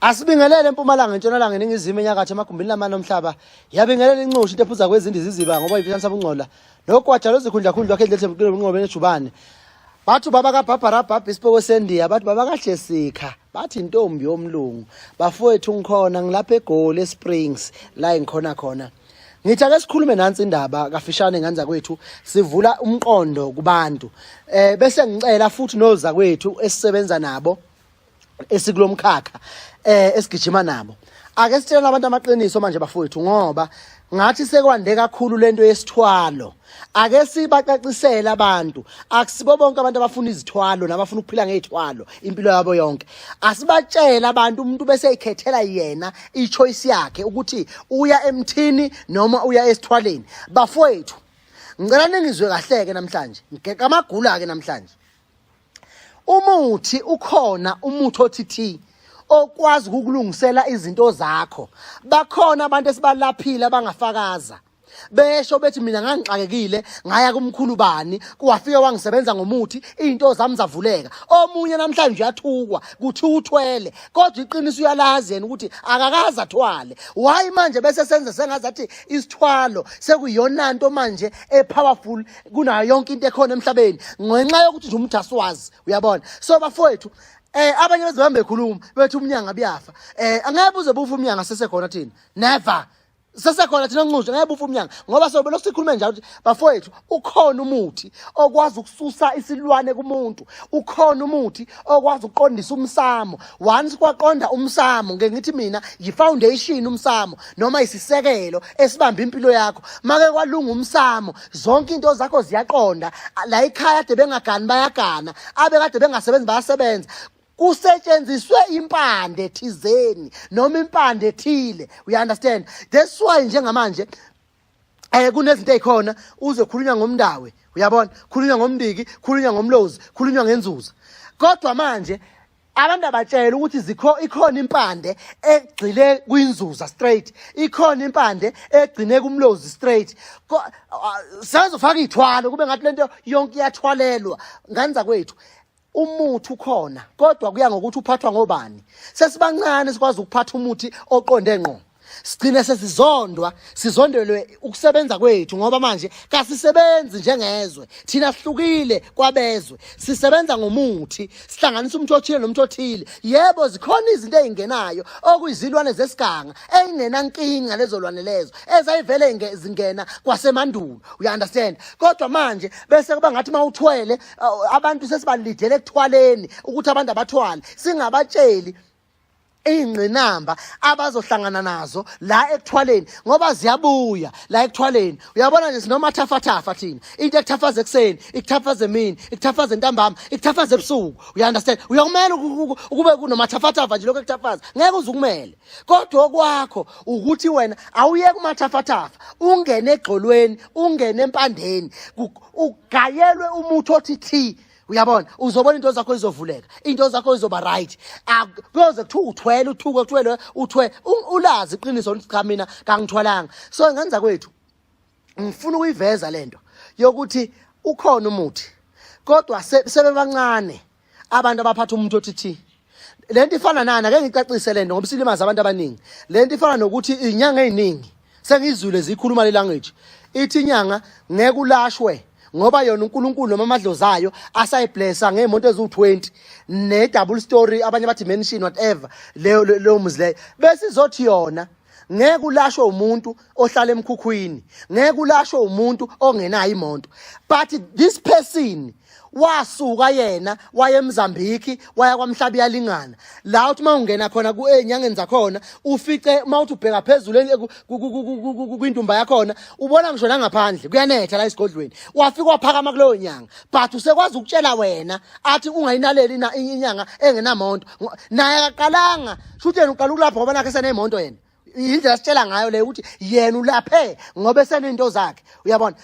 Asibingelele empumalanga, entshonalanga, eningizimu, enyakatho, emagumbini lamane omhlaba. Yabingelela inxushi into ephuza kwezindi ziziba ngoba ifisha sabungcola. Nogwaja lozikhundla khundla wakhe endleleni emqilo bunqobe nejubane. Bathi ubaba kaBarbara Bhabha isipoko sendiya, bathi baba kaJessica, bathi intombi yomlungu. Bafowethu ngikhona ngilapha eGoli eSprings la engikhona khona. Ngithi ake sikhulume nansi indaba kafishane nganza kwethu sivula umqondo kubantu. Bese ngicela futhi noza kwethu esisebenza nabo esikulomkhakha esigijima nabo ake sitshele abantu amaqiniso manje bafowethu, ngoba ngathi sekwande kakhulu lento yesithwalo. Ake sibacacisele abantu, akusibo bonke abantu abafuna izithwalo nabafuna ukuphila ngezithwalo impilo yabo yonke. Asibatshele abantu, umuntu bese eyikhethela yena i-choice yakhe ukuthi uya emthini noma uya esithwaleni. Bafowethu, ngicela ningizwe kahleke namhlanje, ngigeqa amagula ke namhlanje. Umuthi ukhona, umuthi othi thi okwazi ukukulungisela izinto zakho. Bakhona abantu esibalaphile abangafakaza besho bethi mina ngangixakekile, ngaya kumkhulu bani, wafike wangisebenza ngomuthi, izinto zami zavuleka. Omunye namhlanje uyathukwa kuthi uthwele, kodwa iqiniso uyalazi yena ukuthi akakaze athwale. Why manje bese senze sengazathi isithwalo sekuyiyona nto manje epowerful kunayo yonke into ekhona emhlabeni, ngenxa yokuthi nje umuntu asiwazi, uyabona? So bafowethu, abanye bezohamba bekhuluma bethi umnyanga buyafa. Angeke buze bufe umnyanga sesekhona thina, never. Sesekhona thina nxushe, ngeke bufe umnyanga, ngoba sobe lokhu sikhulume njalo ukuthi bafowethu ukhona umuthi okwazi ukususa isilwane kumuntu, ukhona umuthi okwazi ukuqondisa umsamo. Once kwaqonda umsamo, ngeke ngithi mina yi-foundation umsamo noma isisekelo esibamba impilo yakho. Make kwalunga umsamo, zonke into zakho ziyaqonda. La ekhaya kade bengagani bayagana, abekade bengasebenzi bayasebenza. Kusetshenziswe impande thizeni noma impande ethile, you understand? That's why njengamanje kunezinto ezikhona, uze khulunywa ngomndawe, uyabona, khulunywa ngomndiki, khulunywa ngomlozi, khulunywa ngenzuza, kodwa manje abantu abatshela ukuthi zikho ikhona impande egxile kwinzuza straight, ikhona impande egcine kumlozi straight. Sezofaka ithwalo kube ngathi lento yonke iyathwalelwa. Nganza kwethu, umuthi ukhona, kodwa kuya ngokuthi uphathwa ngobani. Sesibancane sikwazi ukuphatha umuthi oqonde ngqo, sigcine sesizondwa, sizondelwe ukusebenza kwethu, ngoba manje kasisebenzi njengezwe. Thina sihlukile kwabezwe, sisebenza ngomuthi, sihlanganisa umuthi othile nomuthi othile. Yebo, zikhona izinto ey'ngenayo okuyizilwane zesiganga ey'ngenankinga, lezo lwane lezo ezayivele zingena kwasemandulo, you understand? Kodwa manje bese kuba ngathi uma uthwele, abantu sesibalidele ekuthwaleni, ukuthi abantu abathwale singabatsheli iy'ngqinamba abazohlangana nazo la ekuthwaleni, ngoba ziyabuya la ekuthwaleni. Uyabona nje, sinomathafathafa thina, into ekuthafaza ekuseni ikuthafaza emini, ikuthafaza entambama, ikuthafaza ebusuku, you understand? Uyakumele ukube kunomathafathafa nje lokho ekuthafaza, ngeke uze ukumele. Kodwa okwakho ukuthi wena awuye kumathafathafa, ungene egxolweni, ungene empandeni, ugayelwe umuthi othi thi, uyabona, uzobona into zakho izovuleka, into zakho izoba right. Kuyoze kuthiwa uthwele, uthuke, uthwele, uthwele, ulazi iqiniso ukuthi cha, mina kangithwalanga. So ngenza kwethu, ngifuna ukuyiveza lento yokuthi ukhona umuthi, kodwa sebebancane abantu abaphatha umuntu othi thi. Lento ifana nani? Ake ngicacise lento, ngoba isilimaza abantu abaningi. Lento ifana nokuthi inyanga eziningi sengizwile zikhuluma le language, ithi inyanga ngeke ulashwe ngoba yona uNkulunkulu noma amadlozi ayo asayiblessa ngeemoto eziwu-20 ne-double story, abanye bathi mansion, whatever leyo leyo muzi leyo. Bese izothi yona ngeke ulashwe umuntu ohlala emkhukhwini, ngeke ulashwe umuntu ongenayo imoto. But this person wasuka yena waye eMozambique, waya kwaMhlaba iyalingana la, uthi mawungena khona ku enyangeni zakhona, ufice mawuthi ubheka phezulu kwintumba yakhona, ubona ngisho nangaphandle kuyanetha la esigodlweni. Wafika waphakama kuleyo nyanga, but usekwazi ukutshela wena athi ungayinaleli na inyanga engenamonto. Naye akaqalanga, shuthi yena uqala ukulapha ngoba nakhe senemonto yena. Indlela sitshela ngayo leyo ukuthi yena ulaphe ngoba esenento zakhe, uyabona?